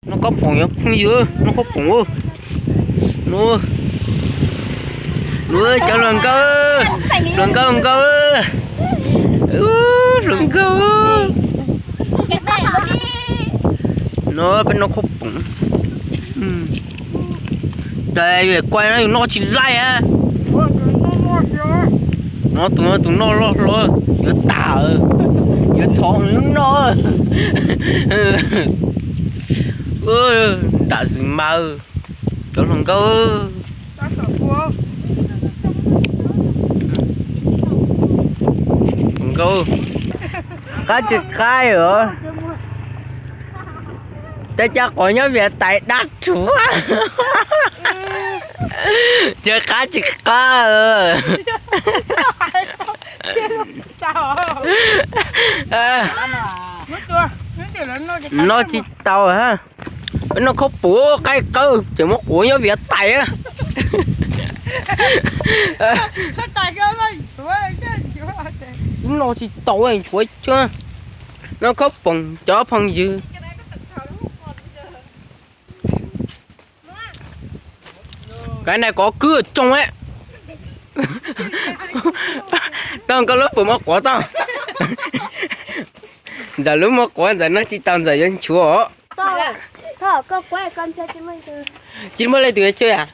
Noj khaub poom yog phooj ywg, noj khaub poom. Nub, nub cov hluas nkauj, hluas nkauj nkauj, hluas nkauj. No peb noj khaub poom. Ces yus kuaj no yus noj tsis laij. No tus no tus noj loj hlo, yuav tas, yuav thov lub noj. Tam sim mas cov hluas nkauj, nkauj, qab tsis qab os. Tej caj qos nyob Vias Tais dab rhuav, ces qab tsis qab. Noj tsis tau ha. Peb noj khaub poom qaib qawb ces muab quav nyob Vias Tais. Noj tsis tau tshuav tsuag. Noj khaub poom cov phooj ywg. Koj na kov kwb tsoo. Tau koj lub poom muab quav tau. Ntxawm lub muab quav, Ntxawm noj tsis tau, Ntxawm yuav nchuav os. Tsis muaj leej twg yuav tswj yam.